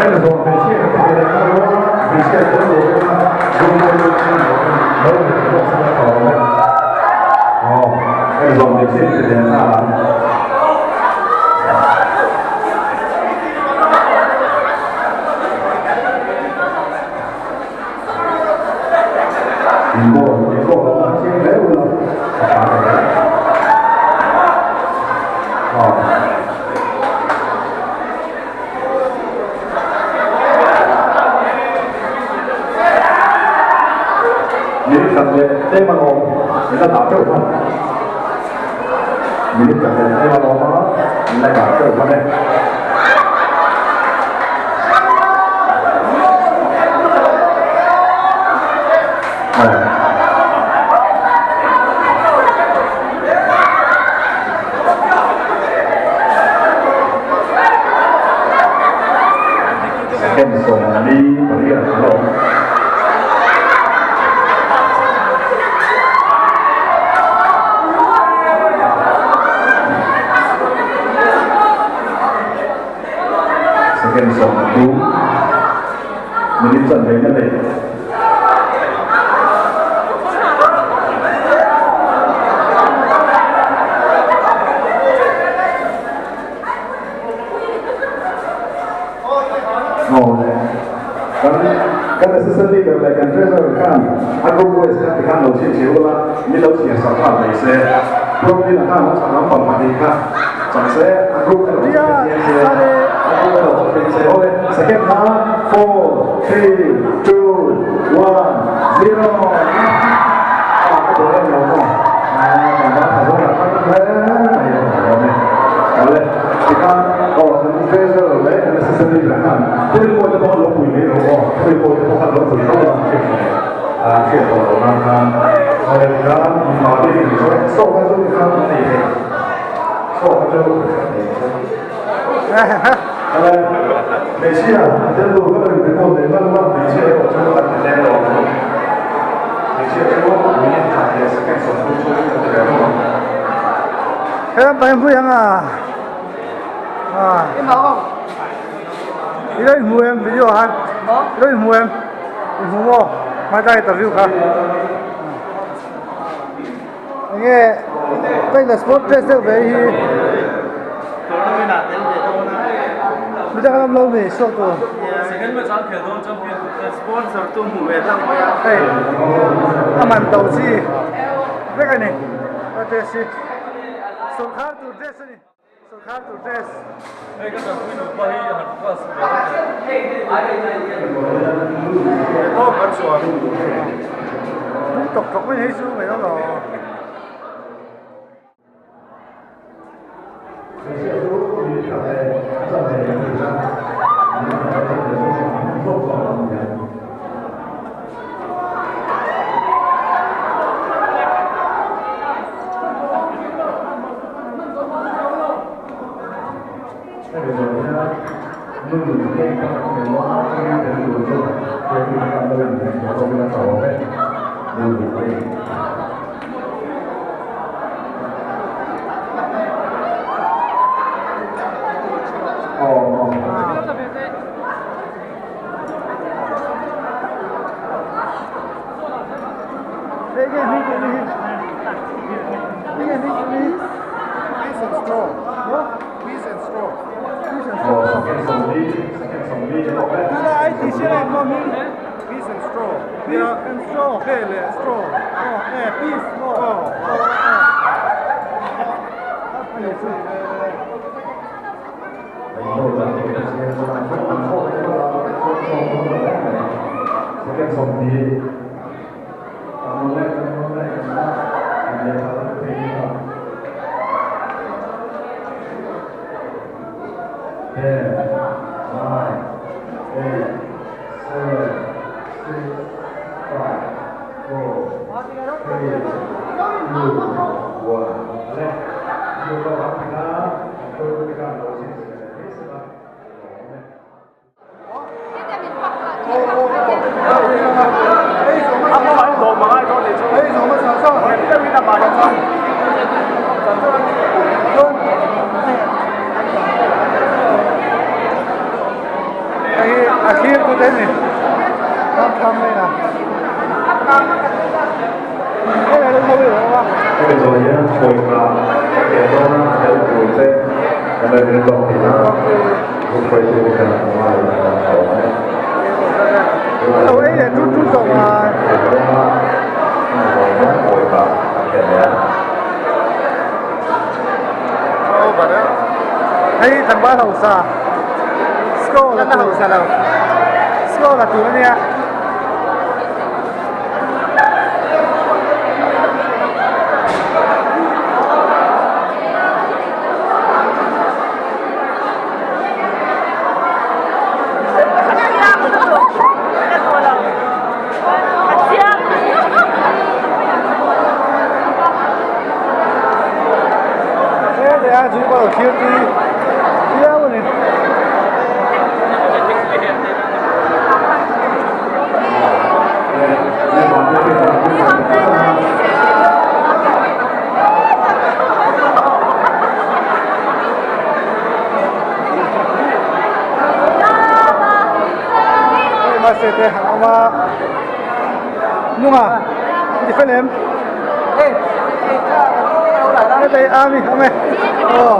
Hemi zawh hmeichhia kan ti ve leh nghal dawn a, hmeichhia tel lo te kha zungmawi deuh khan lo lo ni thei bawk sela ka awm e. Aw, hemi zawh hmeichhia kan ti ve nghal ang. Ingoal, ingoal a tan chiang hle ula a tha hle. Aw. Minute khat leh tlem a lawm, min la dah teuh hman. Minute khat leh tlem a lawm a, min la dah teuh hman e. Second 48 a awm. Second 30 minute chanve na nei. Kan kan assistant leader leh kan treasurer khan a group wise khan tikhan lo chhinchhiah ula min lo chhiar sak nghal mai se. Promptin a khan a chak lampang pahnih kha chak se a group erawh chu hrethiam se a group erawh chu hrethiam se. Awle second kha four three two one zero ah ka duh em lo maw ah tlangval tha zawk ah khan hle mai a awm e. Awle tikhan aw kan treasurer leh kan assistant leader khan pawimawh te pawh an lo pui mai lo aw pawimawh te pawh khan lo pui tawh a hriat hriat tawh loh nan khan awle tikhan mipa te in chuan saw kha chu tikhan an nei thei saw kha chu awle hmeichhia an tel tur ka lo inbe pawh nei hman a hmeichhia erawh chu an ti tlem lo ang hmeichhia chu minute khat leh second 30 chhungin an ti ve thung ang. He lam pang hi hmui ang a ah i lo inhmu em video ah khan i lo inhmu em inhmu maw hmaita interview kha enge ka in la sport dress deuh ve hi midang an awm lo mi suak tur hei a man to chi vek a ni a dress hi sawrkhar tur dress a ni. Sawrkhar tur dress. Hei ka tanpui nupa hi han class ve rawh le. Hnung tawk tawk mai hei chu mai lo. Hemi zawh hian nu cake pakhat emaw atangin tel tur chu hruaitu te khan lo inhmeh tawh zawk ila tha awm e, nu cake. Aw aw. Aw second 40 second 40 a tawk e. Second 40 kan rawn leh kan rawn leh kan la kan lehkha la thei ni ta. Ten, nine, eight, seven, six, five, four, three, two, one. Ale, chu ka bang thing a, kan hruaitu te khan lo chhinchhiah leh mai se la, lawm e. Hemi zawh hian pawisa a keh dawn a, a tel tur che kan lo rin lawk thin a, group hruaitu te khan a ngai a awm e. Lo ei leh tut tut tawh mai. A keh dawn a, hemi zawh hian pawisa a keh leh a. Hei tlangval hausa score la tur score la tur a nia. Mahse te han awm a nunga ti fel em hei ami awm e aw.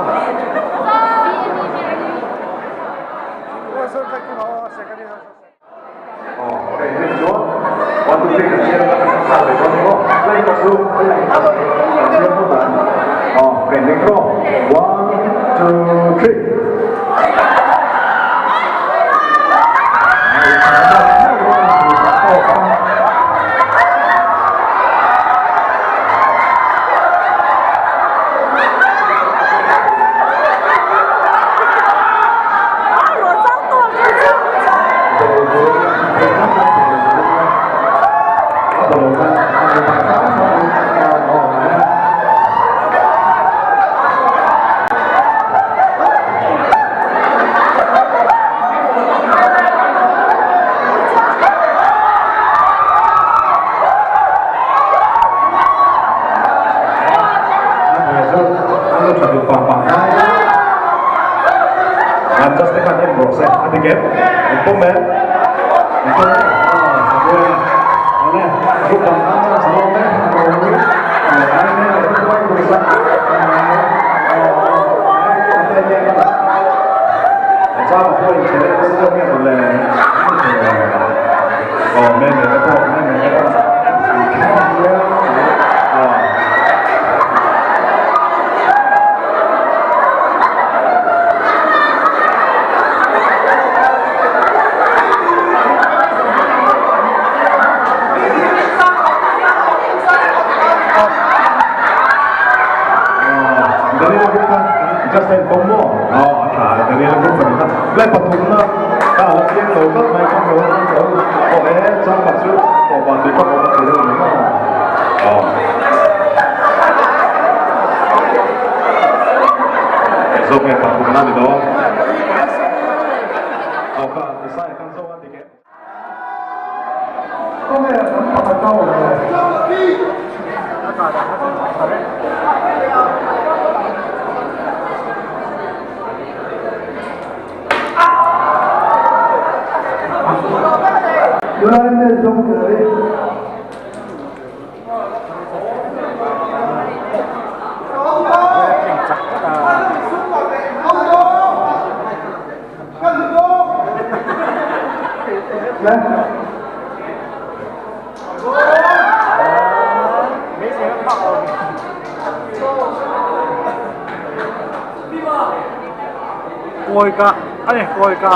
Kawika a ni kawika.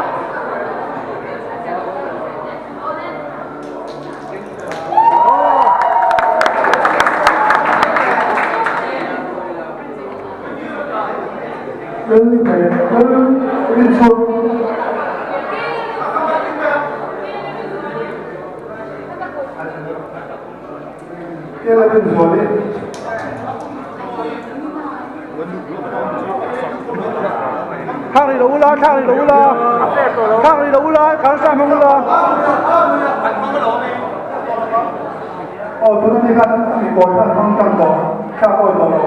Thak rih lo ula, thak rih lo ula, thak rih lo ula, kan sa hmang ula. Aw tuna ni khan mi kawi khan hmang tan tawh, thla kawi tawh lo.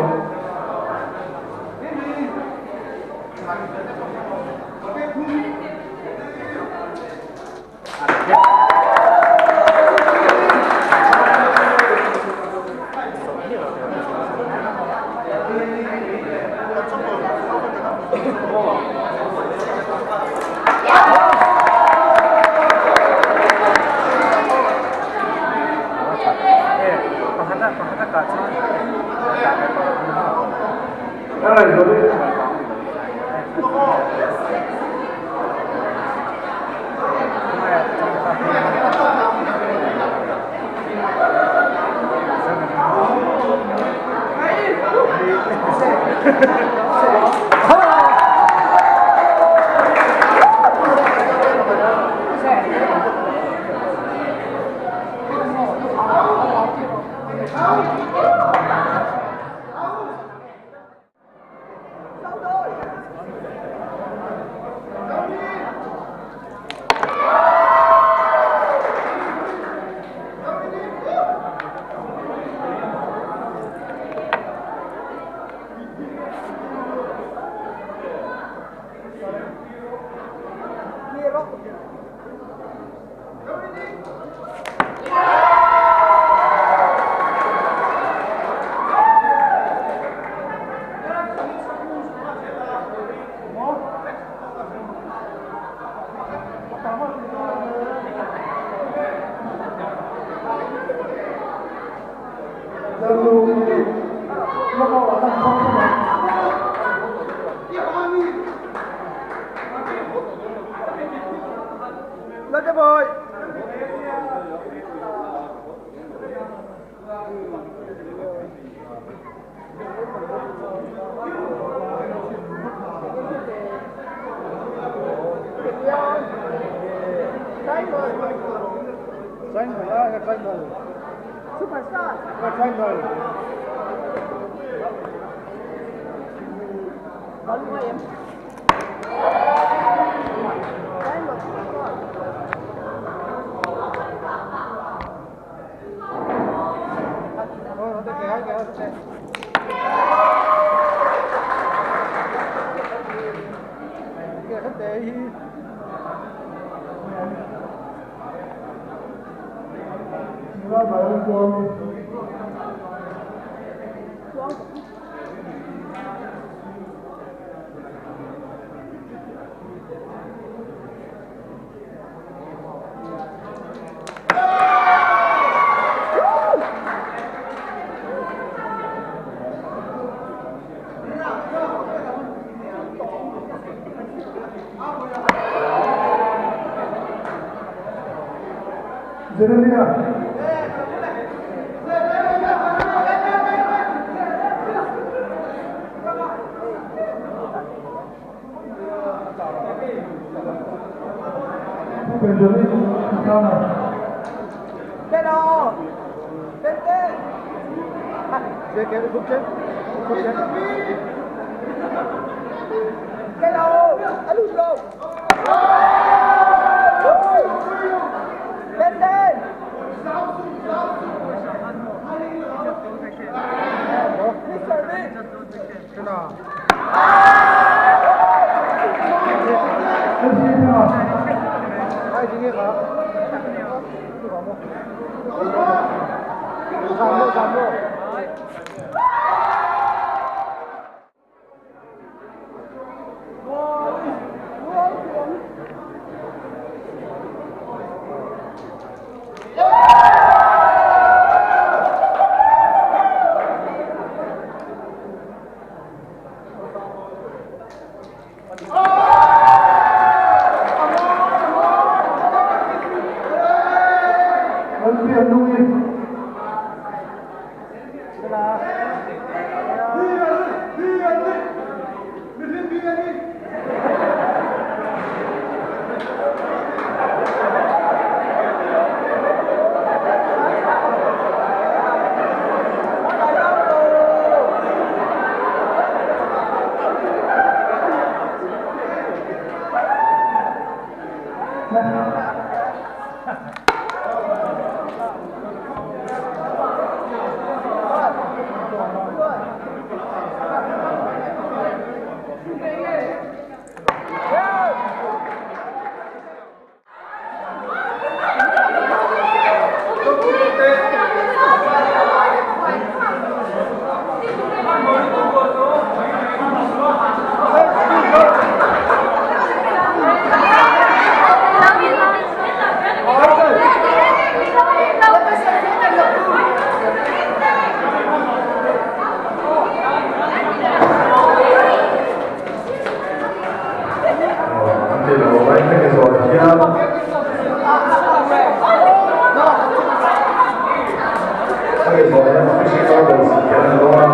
zawh hian Official Marbles khelh a ni dawn a,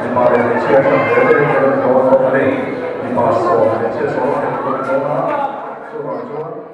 mipa leh hmeichhia hran ve ve khelh a ni dawn bawk a ni. Mipa sawm, hmeichhia sawm a khelh tur a ni dawn a, chuvang chuan.